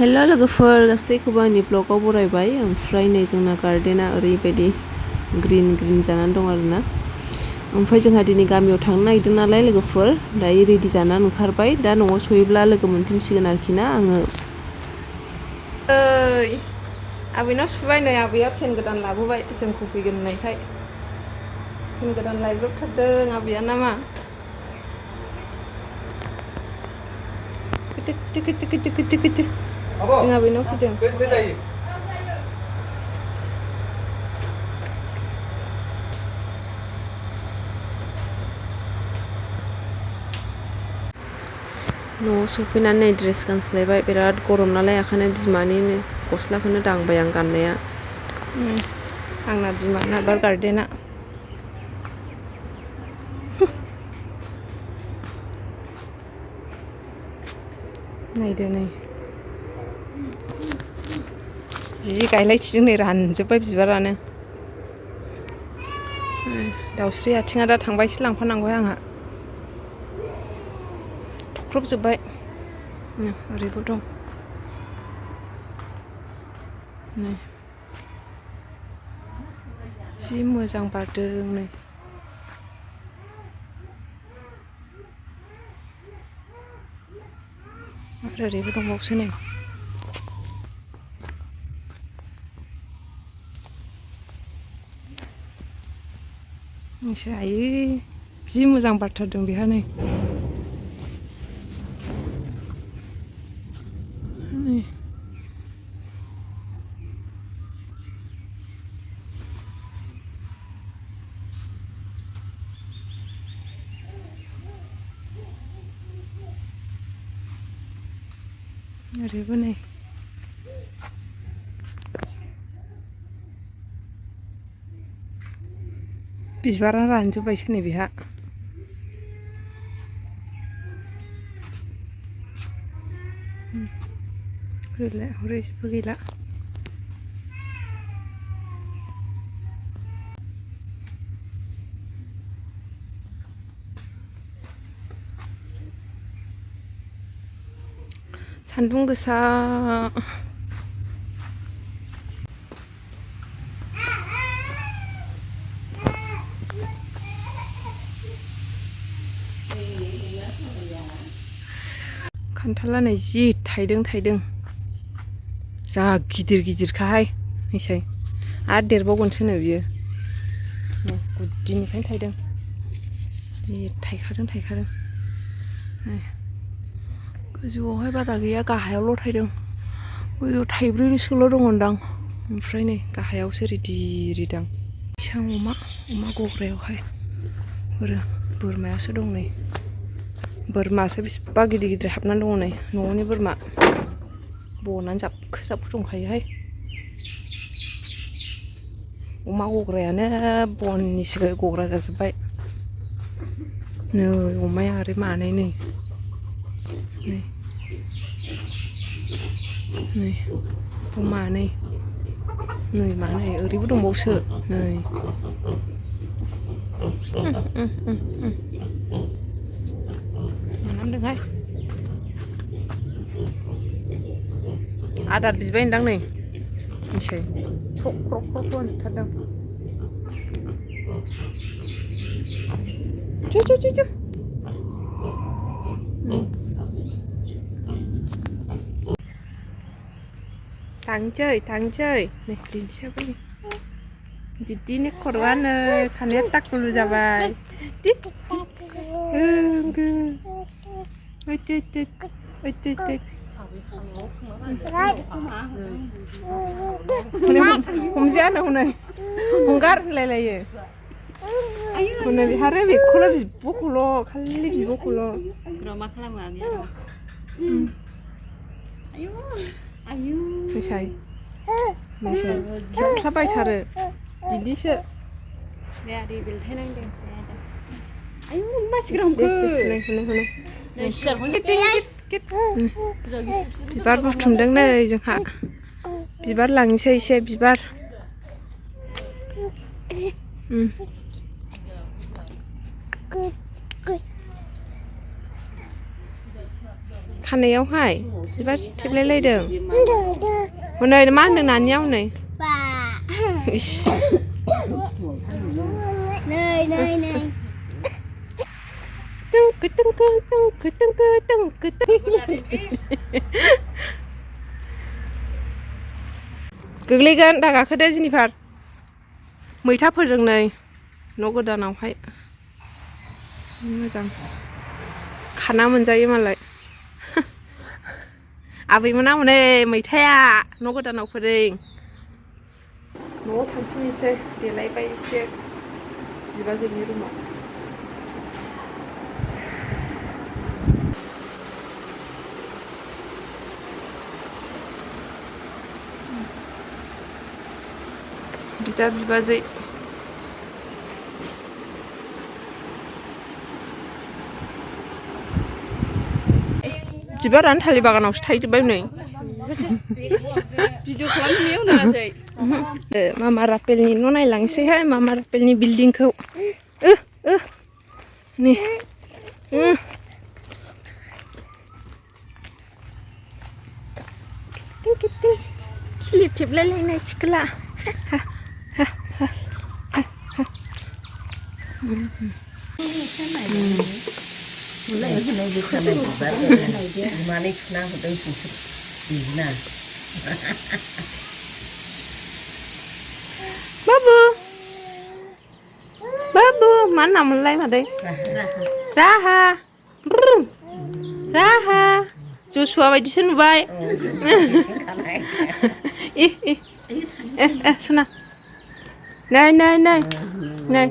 Hello लोगोफोर गासैखौबो आंनि ब्लगाव बरायबाय। ओमफ्राय नै जोंना गार्डेना ओरैबायदि ग्रीन जानानै दं आरोना। ओमफ्राय जोंहा दिनै गामियाव थांनो नागिरदों नालाय लोगोफोर, दायो रेडि जानानै ओंखारबाय। दा न'आव सहैब्ला लोगो मोनफिनसिगोन आरोखि ना आङो। आबैनाव सुबाय नै आबैया फेन गोदान लाबोबाय जोंखौ फैगोन होननायखाय। फेन गोदान लायब्रबथारदों आबैया नामा? जों आबैनाव फैदों। न'आव सफैनानै ड्रेस गानस्लायबाय, बिराद गरम नालाय ओंखायनो बिमानिनो गस्लाखौनो दांबाय आं गाननाया। आंना बिमाना बार गार्डेना। नायदो नै जि गायलायथिजों नै रानजोब्बाय बिबारानो। दाउस्रि आथिङा दा थांबा एसे लांफानांगौहाय आंहा। थख्रबजोब्बाय। ओरैबो दं नै जि मोजां बारदों नै। आरो ओरैबो दंबावोसो नै। आयै जि मोजां बारथारदों बेहा नै। ओरैबो नै बिबारा रानजोब्बायसो नै बेहा। गैला हरै जेबो गैला। सान्दुं गोसा। खान्थाला नै जि थाइदों जा गिदिरखाहाय नायसाय आरो देरबावगोनसोनो बियो। गुदिनिफ्रायनो थाइदों जि थाइखादों। गोजौआवहाय बारा गैया, गाहायावल' थाइदों। गोजौआव थाइब्रैसोल' दङदां। ओमफ्राय नै गाहायावसो रिदां। इसां अमा गग्रायावहाय बोरमायासो दं नै। बोरमासो बेसेबा गिदिर हाबनानै दङ नै। न'नि बोरमा बनानै जाबखो दंखायोहाय। अमा गग्रायानो बननिसो गग्रा जाजोब्बाय। नै अमाया ओरै मानै नै मानै ओरैबो दंबावोसो नै। मोनामदोंहाय। आदार बिबाय होनदां नै मिथिबाय ख्र' होनजोबथारदों। थांसै नै दिन्थियाबो नै दिदिनि खर'आ नै खानाया टाकुलु जाबाय। हमजायानो हनै हंगार होनलायलायो। हनै बेहारो बेखौल' बिब'खौल' खालि बिब'खौल'। मा खालामो आगैया र'? फैसाय खेबथाबायथारो बिदिसो। दे आदै बेलथायनांदों। आयु मानसिफोरा हमखो। बिबार बुथुमदों नै जोंहा। बिबार लांनोसै एसे बिबार। खानायावहाय बिबार थेबलायलायदों हनै मा होनदों नानिया हनै गोग्लैगोन दा गाखोदो जेनिफार मैथाफोरजों नै न' गोदानावहाय मोजां खाना मोनजायो मालाय आबैमोना हनै मैथाया न' गोदानाव फोदों न'आव थांफिननोसै देलायबाय एसे बिबाजैनि रुमाव बिदा बिबाजै बिबारानो थालिर बागानावसो थायजोब्बाय नै भिडिअ खालामनायाव नङासै मामा रापेलनि न' नायलांसैहाय मामा रापेलनि बिल्डिंखौ नै खिलिब थेबलायलायनाय सिख्ला Babu, Babu, mana mulai madai? Raha, Raha, Joshua baju sini baik. Sana. Nai.